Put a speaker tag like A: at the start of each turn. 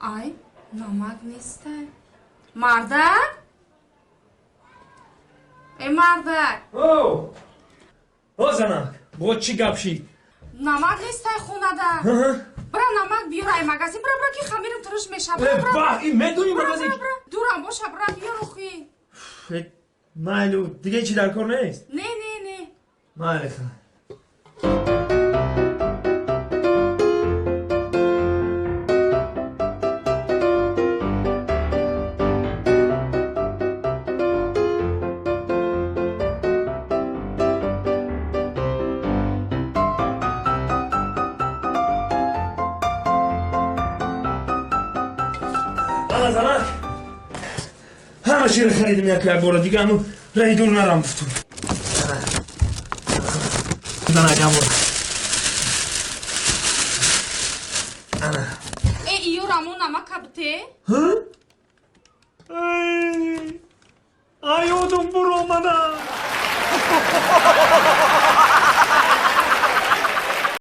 A: Ай, намак нестай. Мардак? Э, мардак!
B: О! О, занак, бо чӣ гап шид?
A: Намак нестай хонада. Бира, намак биёр ай магазин, бира, бира, ки хамирим туруш меша. Бира,
B: Э,
A: бира.
B: Бах, ин медонӣ
A: Бира,
B: магазин.
A: бира, бира. Дурам боша, бира, биёр охи.
B: Э, майлу, дига чӣ дар кор нест?
A: Не, не, не.
B: Майли, ха. Ана, занак, ҳама чиро харидим, як як бора дига ҳамун раҳи дур нарам гуфтум. Занак, ҳамон. Ана.
A: Э, иёр амон намака бите?
B: Ай, ёдум буромада.